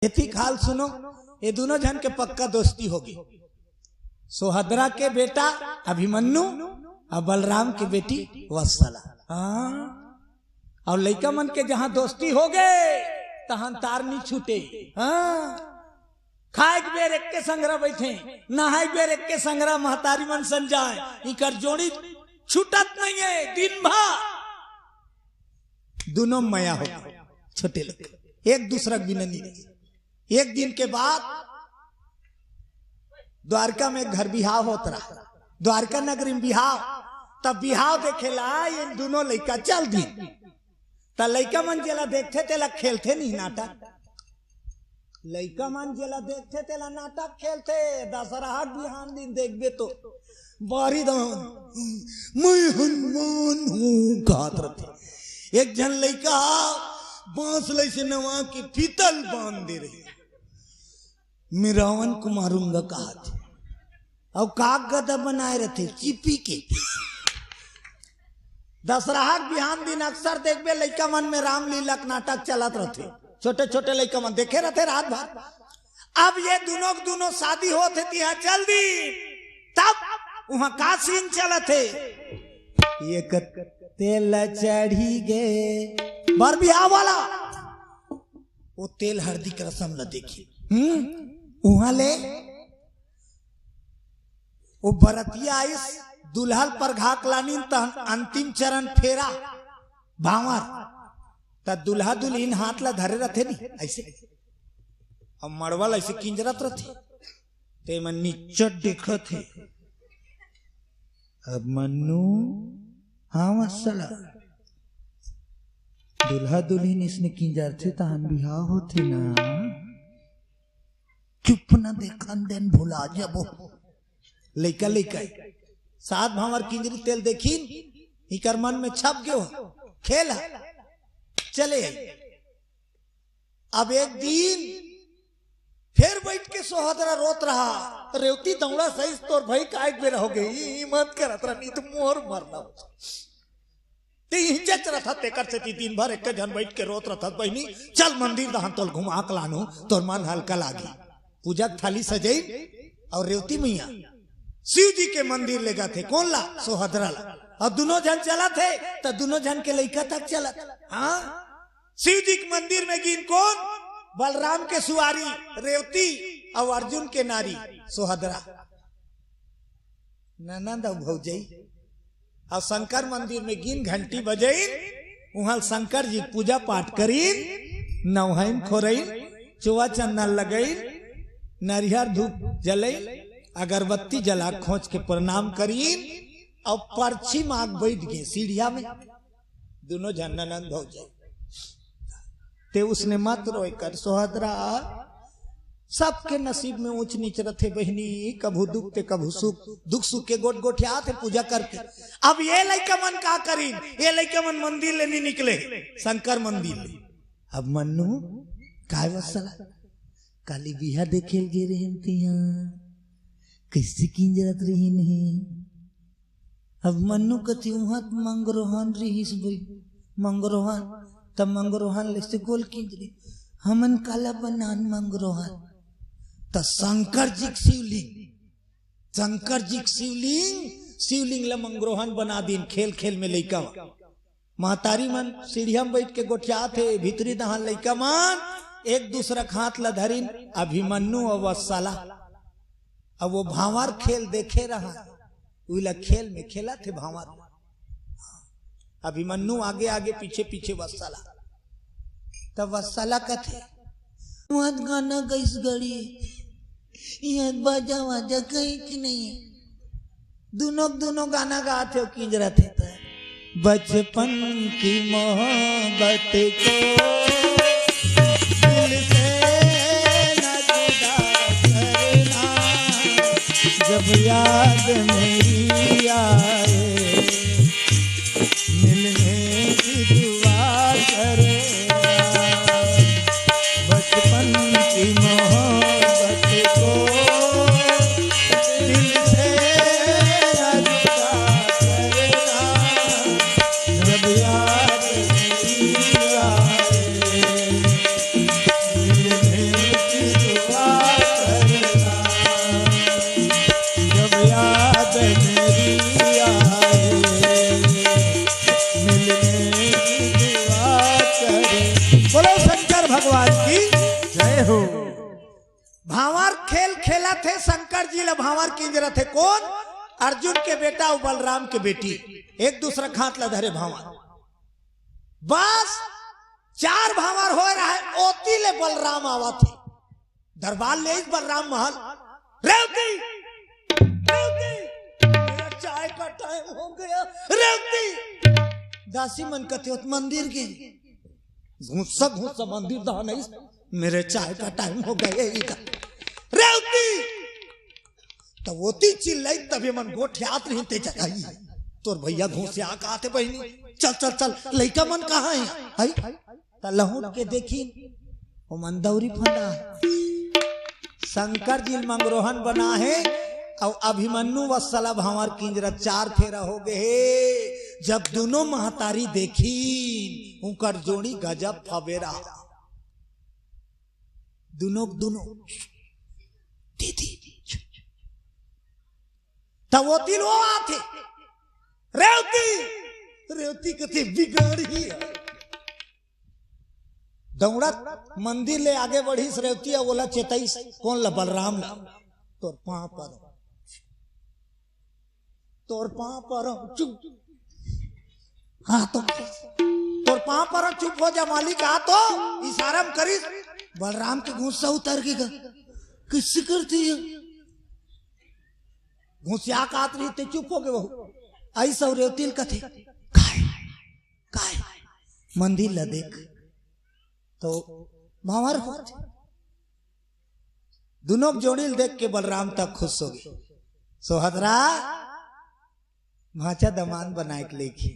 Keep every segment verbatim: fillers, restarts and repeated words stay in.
एती खाल सुनो, ये दोनों झन के पक्का दोस्ती होगे। सोहदरा के बेटा अभिमन्यु अउ बलराम के बेटी वत्सला। हाँ, अउ लइका मन के जहाँ दोस्ती होगे, तहाँ तार नी छूटे। हाँ, खाए के बेर एक के संघरा बैठे, नहाए के बेर एक के संघरा महतारी मन सन जाए, इकर जोड़ी छूटत नहीं है। दिन भर दोनों मया हो, छोटे लोग एक दूसरा के बिना नहीं रहे। एक दिन के बाद द्वारका में एक घर बिहाव होत रहा, द्वारका नगरी में बिहाव। तब बिहाव देखेला ये दोनों लइका चल दिन। त लइका मन जेला देखथे तेला खेलथे नहीं नाटक। लइका मन जेला देखथे तेला नाटक खेलथे। दशहरा के बिहान दिन देखबे तो बारी दान, "मैं हनुमान हूँ" कहत रथे। एक झन लइका बांस लइसे नवा के पीतल बांध दे रहे, "मैं रावण को मारूंगा" कहत हे। अउ काग गदा बनाए रथे चिपी के। दशहरा के बिहान दिन अक्सर देखबे लइका मन में रामलीला के नाटक चलत रथे। छोटे छोटे लइका मन देखे रथे रात भर। अब ये दोनों के दोनों शादी होत हे तिहा चल दी, तब वहां का सीन चलत हे? ये क-, तेल चढ़ी गे बर बिहाव वाला, वो तेल हरदी के रसम ला देखी। हम्म, उहाँ ले वो बरतिया आइस, दुल्हा ल परघा के लानिन, त अंतिम चरण फेरा भांवर, त दुल्हा दुल्हिन हाथ ला धरे रथे नी अइसे, अउ मड़वा ला अइसे किंजरत रथे, ते मन निच्चट देखत हे। अब मन्नू, हाँ वत्सला, दुल्हा दुल्हिन इसने किंजरथे तहन बिहाव होथे ना। चुप न देखन देन भुला जबो। लइका लइका सात भांवर किंजरी तेल देखिन, इकर मन में छप गयो, खेल हे, चले आई। अब एक दिन फेर बैठ के सोहदरा रोत रहा, "रेवती दौड़ा सहिस तोर भाई काय बेरा हो गई, ई मत करत रहा, नहीं तो मोर मरना हो।" ते इही चच रथत, तेकर सेती दिन भर एक झन बैठ के रोत रथत, "बहिनी, चल मंदिर दहन तोल घुमा के लानो, तोर मन हल्का लागी।" पूजा के थाली सजई अउ रेवती मैया शिव जी के मंदिर ले जाथे, कोन ला? सोहदरा ला। अउ दुनो झन चलत हे, त दुनो झन के लइका तक चलत। हाँ, शिव जी के मंदिर में गिन कोन? बलराम के सुवारी रेवती अउ अर्जुन के नारी सोहदरा। ननद अउ भौजई। अउ शंकर मंदिर में गिन घंटी बजइन, उहाँ शंकर जी के पूजा पाठ करिन, नवहइन खोरइन, चोवा चंदन लगइन, नरिहर धूप जलइन, अगरबत्ती जला खोंच के प्रणाम करिन, अउ परछी माग बैठ गे सीढ़िया में। दुनो झन ननद भौजाई। ते उसने मत रोय कर सोहदरा, सबके नसीब में ऊंच नीच रथे बहिनी, कभू दुख ते कभू सुख, दुख सुख के गोट गोठियाथे पूजा करके। अब ये लइका मन का करिन, ये लइका मन मंदिर ले नी निकले, शंकर मंदिर ले। अब मन्नू, काय वत्सला, काली बिहा देखे ल गे रहेन तिहा, कइसे किंजरत रहिन हे। अब मन्नू कथे, "उहाँ त मंगरोहन रिहिस बई, मंगरोहन, त मंगरोहन ले से गोल किंजरी, हमन काला बनान मंगरोहन?" त शंकर जी के शिवलिंग, शंकर जी के शिवलिंग, शिवलिंग ला मंगरोहन बना दिन। खेल खेल में लइका मन, महतारी मन सीढ़िया में बैठ के गोठियात हे, भीतरी दहान लइका मन एक दूसरा के हाथ ला धरिन, अभिमन्यु अउ वत्सला। अब वो भांवर खेल देखे रहा, उइला खेल में खेलत हे भांवर। अभिमन्यु आगे आगे, पीछे पीछे वत्सला। तब वत्सला कथे, "वहाँ गाना गइस गड़ी, यहाँ बाजा वाजा कहीं की नहीं है।" दुनो दुनो गाना गात हे, किंजरत हे त। बचपन की मोहब्बत को दिल से न जुदा करना, जब याद मेरी आए, मिलने की दुआ करना। बचपन की मोहब्बत को दिल से न जुदा करना, जब याद मेरी आए, दिल में जय हो। भांवर खेल खेलत हे, शंकर जी ल भांवर किंजरत हे। कोन? अर्जुन के बेटा अउ बलराम के बेटी, एक दूसरा के हाथ ल धरे भांवर। बस चार भांवर होए रहय, ओती ले बलराम आवत हे। दरबार ले आइस बलराम महल। रेवती, रेवती, मेरा चाय का टाइम हो गया। रेवती, दासी मन कथे होत मंदिर गे। घुस्सा घुस्सा मंदिर दहा नहीं, मेरे चाय का टाइम हो गया। रेवती, त ओती चिल्लाई, तभे मन गोठियात रहिन ते जगाई। तोर भैया घुसिया के आथे बहिनी, चल चल चल, लइका मन कहाँ हे? हई? त लहुट के देखिन, ओमन दौरी फंदा हे। शंकर जी ल मंगरोहन बना हे, अउ अभिमन्यु वत्सला भांवर किंजरत चार फेरा हो गे हे। जब दुनों महतारी देखिन, उंकर जोड़ी गजब फबेरा। दुनों, दुनों। दीदी। त ओती ले आथे। रेवती। रेवती कथे बिगड़ी हे। दौड़त मंदिर ले आगे बढ़िस रेवती, अउ ओला चेतइस, कोन ल? बलराम ल। तोर पांव पर तोर पांव पर चुप। हाँ तो तोर पांव पर चुप हो जा मालिक, आ तो। इशारा म करिस। बलराम के गुस्सा उतर गे गा। कइसे करथे ये? घुसिया के आत रहिस ते चुप हो गे। अइस अउ रेवती ल कथे, काय, काय, मंदिर ल देख। तो भांवर होत। दुनों के जोड़ी ल देख के बलराम त खुश हो गे। सुभद्रा, भांचा दमांद बनाए के लेके।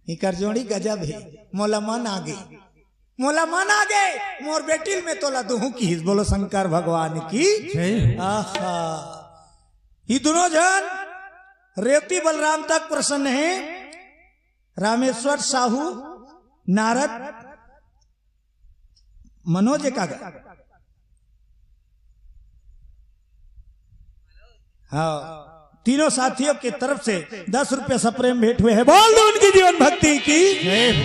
इकर जोड़ी गजब हे। मोला मन आ गे। मोला मन आ गे। मोर बेटी ल में तोला दुहूं किहिस। बोलो शंकर भगवान की। जय। आहा। ये दुनों झन रेवती बलराम तक प्रसन्न हे। रामेश्वर साहू, नारद, मनोज एकागा। हाँ, तीनों साथियों के तरफ से दस रुपये सप्रेम भेंट हुए हैं। बोल दो उनकी जीवन भक्ति की। जय हो।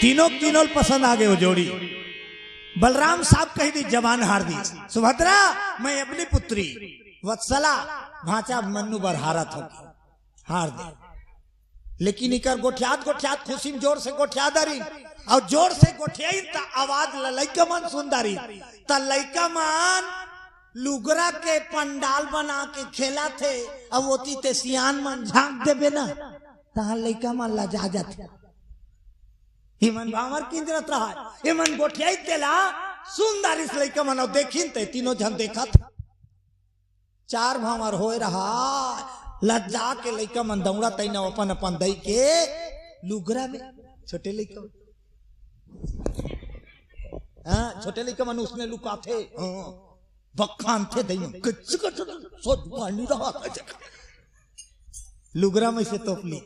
तीनों, तीनों पसंद आ गए वो जोड़ी। बलराम साहब कहि दी, जबान हार दी। सुभद्रा, मैं अपनी पुत्री वत्सला, भांचा मन्नू बर हारत हों। हार दे। लेकिन इकर गोठियात गोठियात खुशी में जोर से गोठिया डारिन, अउ जोर से गोठियाइन त आवाज ल लइका मन सुन डारिन। त लइका मन लुगरा के पंडाल बना के खेलत हे, अउ ओती ते सियान मन झांक देबे ना, तहां लइका मन लजा जाथे। एमन भांवर किंजरत रहय, एमन गोठियाई तेला सुन डारिस लइका मन, अउ देखिन ते तीनों झन देखत। चार भांवर होए रहा, लज्जा के लइका मन दौड़त अइन अपन अपन दई के लुगरा में। छोटे लइका, हाँ, छोटे लइका मन उसने लुकाथे, हाँ, बखानथे दई में, कच्च कच्च सोच पानी रहा। लुगरा में से तोप ली।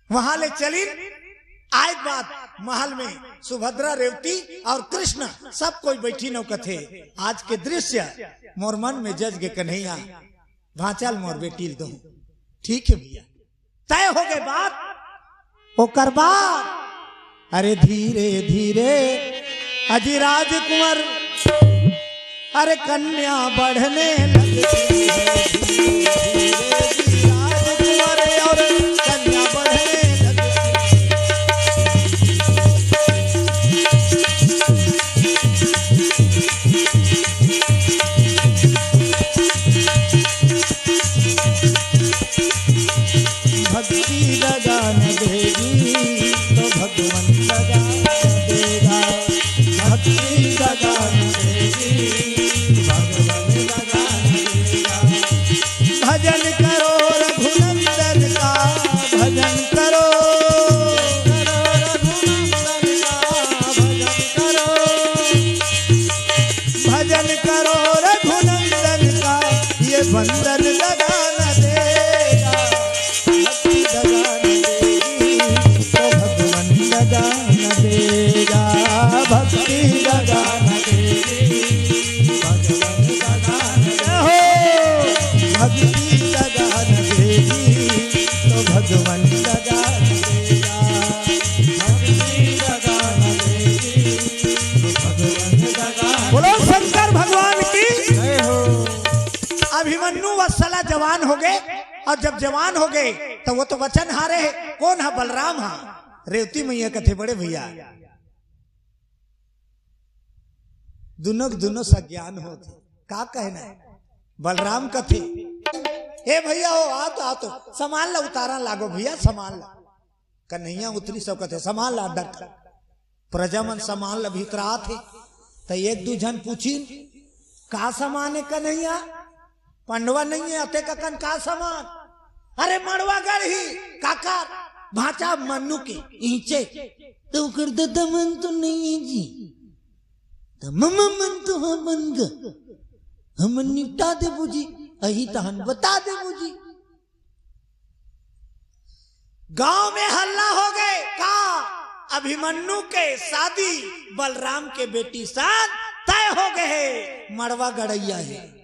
वहां ले चलिन, आए के बाद महल में सुभद्रा, रेवती अउ कृष्ण सब कोई बैठिन अउ कथे, आज के दृश्य मोर मन में जज गे कन्हैया, भांचा ल मोर बेटी ल दो। ठीक हे भैया, तय हो गे बात। ओकर बाद अरे धीरे धीरे अजी राजकुंवर, अरे कन्या बढ़ने लगती है, धीरे धीरे जी राजकुंवर और कन्या बढ़ने लगती है। भक्ति दगा न देगी तो भगवान दगा न देगा। भक्ति दगा न देगी, भगवान दगा न देगा। भजन करो रघुनंदन का, भजन करो। करो रघुनंदन का, भजन करो। भजन करो रघुनंदन का, ये बंधन दगा न देगा। भक्ति दगा न देगी तो भगवान दगा न देगा। भक्ति दगा न देगी, अभिमन्यु वत्सला जवान हो गए, और जब जवान हो गए तो वो तो वचन हारे है। कौन हा? बलराम हा। रेवती मैया कथे, बड़े भैया, दुनों के दुनों सज्ञान होत हे। का कहना है? बलराम कथे, "हे भैया हो, आ तो, आ तो, सामान ला उतारा लागो भैया, सामान ला।" कन्हैया उतरी, सब कथे, "सामान ला अंदर कर।" प्रजा मन सामान ला भीतरात हे, त एक दू झन पूछिन, "का सामान है कन्हैया? पंडवा नहीं है, अतेक अकन का सामान?" "अरे मड़वा गढ़ही, काकर भांचा मन्नू के ईंचे।" "त ओकर ददा मन तो नहीं है जी।" "त ममा मन तो हा बन ग, हमन निपटा देबो जी, अही तहन बता देबो जी।" गांव में हल्ला हो गए, का अभिमन्यु के शादी बलराम के बेटी साथ तय हो गए हे, मड़वा गड़ैया हे।